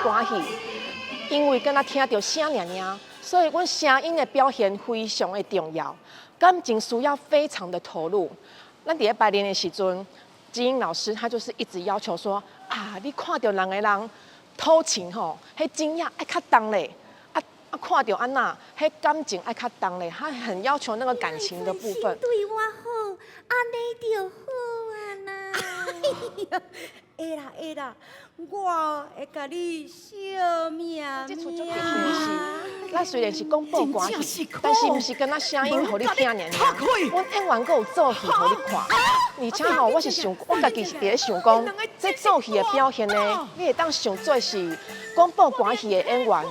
歌戲，因為敢若聽著聲爾爾，所以阮聲音的表現非常的重要，感情需要非常的投入。咱佇咧排練的時陣，金英老師他就是一直要求說：啊，你看著兩個人偷情吼，彼真正愛較重咧，啊啊看著按怎，彼感情愛較重咧，他很要求那個感情的部分。對我好，按呢就好啊啦。會啦會啦，我會共你惜命。這齣作品是，咱雖然是講報歌戲，但是毋是敢若聲音予你聽爾爾，阮演員閣有做戲予你看。而且吼，我是想，我家己是佇咧想講，這做戲的表現呢，你會當想做是講報歌戲的演員，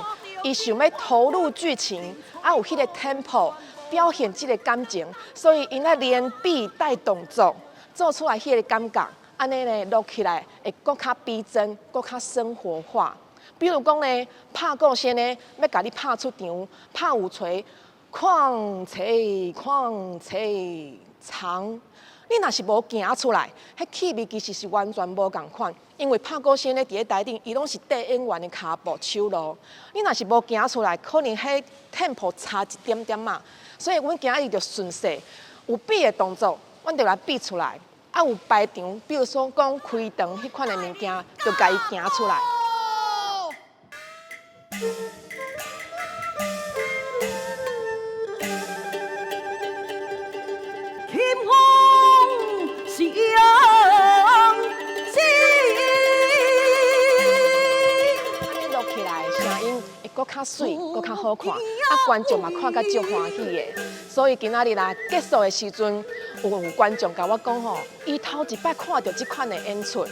伊想欲投入劇情，啊有彼個 tempo 表現這個感情，所以𪜶愛連臂帶動作，做出來彼個感覺。按呢咧錄起來會閣較逼真，閣較生活化。比如講呢，拍鼓仙呢，欲共你拍出場，拍有錘，況且況且長。你若是無行出來，彼氣味其實是完全無仝款。因為拍鼓仙咧佇咧台頂，伊攏是綴演員的跤步手路。你若是無行出來，可能彼 tempo 差一點點仔。所以阮今仔日就順勢有比的動作，阮就來比出來。啊，有排場，比如說講開場彼款的物件，就共伊行出來。琴風相知。按呢錄起來，聲音會閣較媠，閣較好看，啊，觀眾嘛看甲足歡喜的。所以今仔日來結束的時陣，有觀眾共我講吼，伊頭一擺看著這款的演出，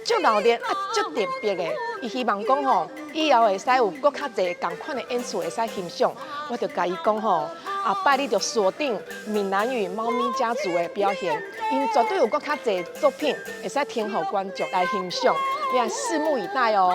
足熱烈啊，足特別的。伊希望講吼，以後會使有閣較濟仝款的演出會使欣賞。我就共伊講吼，後擺你就鎖定閩南語貓咪家族的表現，𪜶絕對有閣較濟作品會使呈予觀眾來欣賞，你來拭目以待哦。